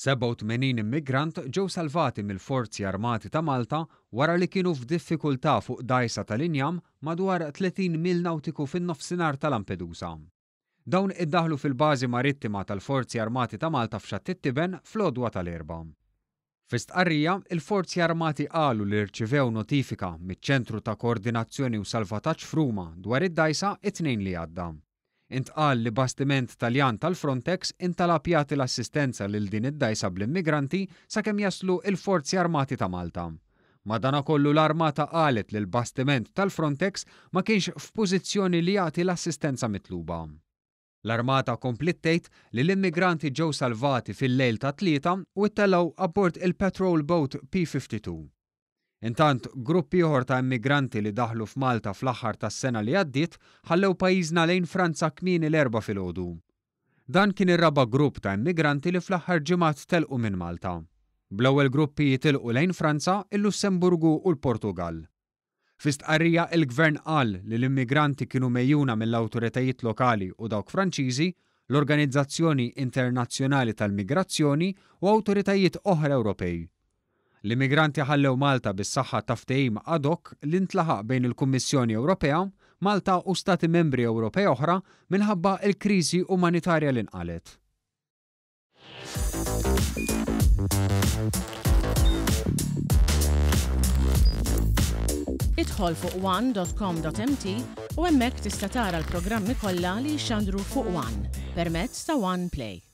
87 immigrant ġew salvati mill-Forzi Armati ta' Malta wara li kienu f'diffikultà fuq dgħajsa tal-injam madwar 30 mil nawtiku fin-Nofsinhar ta' Lampedusa. Dawn iddaħħlu fil-bażi marittima tal-Forzi Armati ta' Malta f'Xatt it-Tiben fl-għodwa tal-Erbgħa. Fi stqarrija, il-Forzi Armati qalu li rċivew notifika miċ-Ċentru ta' Koordinazzjoni u Salvataġġ f'Ruma dwar id-dgħajsa t-Tnejn li għadda. Intqal li bastiment Taljan tal-Frontex intalab jagħti l-assistenza lil din id-dgħajsa bl-immigranti sakemm jaslu l-Forzi Armati ta' Malta. Madanakollu l-Armata qalet li l-bastiment tal-Frontex ma kienx f'pożizzjoni li jagħti l-assistenza mitluba. L-Armata kompliet tgħid li l-immigranti ġew salvati fil-lejl tat-Tlieta u ttellgħu abbord il-patrol boat P-52. Intant, grupp ieħor ta' immigranti li daħlu f'Malta fl-aħħar tas-sena li għaddiet ħallew pajjiżna lejn Franza kmieni l-Erbgħa filgħodu. Dan kien ir-raba' grupp ta' immigranti li fl-aħħar ġimgħat telqu minn Malta. Bl-ewwel gruppi jitilqu lejn Franza, il-Lussemburgu u l-Portugall. Fi stqarrija il-Gvern qal li l-immigranti kienu megħjuna mill-awtoritajiet lokali u dawk Franċiżi, l-Organizzazzjoni Internazzjonali tal-Migrazzjoni u awtoritajiet oħra Ewropej. L-immigranti ħallew Malta bis-saħħa ta' ftehim ad hoc li ntlaħaq bejn il-Kummissjoni Ewropea, Malta u Stati Membri Ewropej oħra minħabba l-kriżi umanitarja li nqalgħet. Idħol fuq one.com.mt u hemmhekk tista' tara l-programmi kollha li jixxandru fuq One permezz ta' One Play.